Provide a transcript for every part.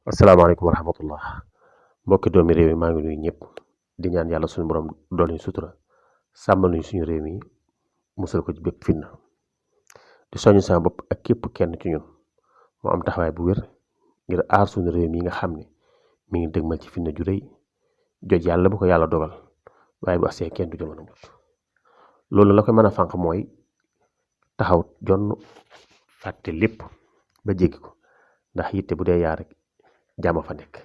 asalaamaaleykum wa rahmatullah mbokki doomi réew mi maa ngi nuyu ñëpp di ñaan yàlla suñu borom dool ñu sutura sàmmal nañu suñu réew mi musal ko ci bépp fitna di soññ sama bopp ak képp kenn ci ñun moo am taxawaay bu wér ngir aar suñu réew mi nga xam ne mi ngi dëgmal ci fitna ju rëy joj yàlla bu ko yàlla dogal waaye bu agsee kenn du jamono mucc loolu la koy mën a fànq mooy taxaw jonn fàtte lépp ba jéggi ko ndax yitte bu dee yaa rek jàmm fa nekk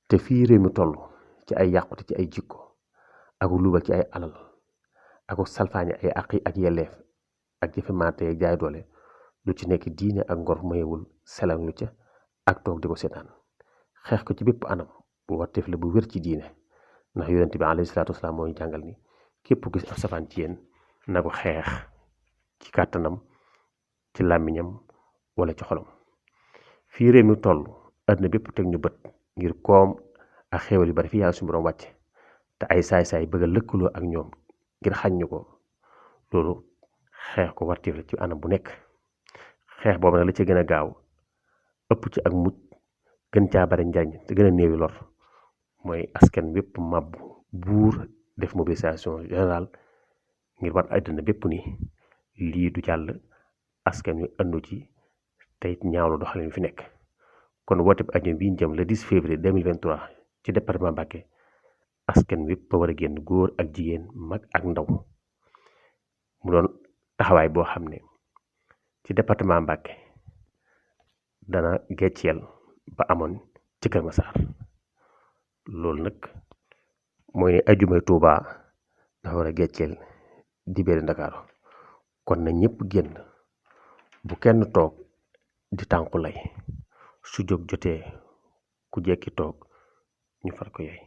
te fii réew mi toll ci ay yàqute ci ay jikko ak luubal ci ay alal ak salfaañe ay àq ak yelleef ak jëfe maate jaay doole lu ci nekk diine ak ngor mayewul selang lu ca ak toog di ko seetaan xeex ko ci bépp anam bu warteef la bu wér ci diine ndax yonent bi alayhi salaatu wasalaam mooy jàngal ni képp gis ab safaan ci yéen na ko xeex ci kàttanam ci làmmiñam wala ci xolam fii réew mi toll àdduna bépp teg ñu bët ngir koom ak xéewal yu bari fi yàlla suñu borom wàcce te ay saay-saay bëgg a lëkkaloo ak ñoom ngir xañ ñu ko loolu xeex ko wartiif la ci anam bu nekk xeex boobu nag la ci gën a gaaw ëpp ci ak mucc gën caa bari njariñ te gën a néewi lor mooy askan bépp màbb buur def mobilisation générale ngir war àdduna bépp ni lii du jàll askan wi ëndu ci tey ñaawlu doxalin fi nekk kon woote bi ajjuma bi ñu jëm le 10 février 2023 ci département Mbacké askan wi ba war a génn góor ak jigéen mag ak ndaw mu doon taxawaay boo xam ne ci département Mbacké dana gecceel ba amoon ci Kër Massar loolu nag mooy ne ajjumay Tuuba dafa war a gecceel dibéeri Ndakaaru kon na ñëpp génn bu kenn toog di tànku lay su jóg jotee ku jekki toog ñu far ko yey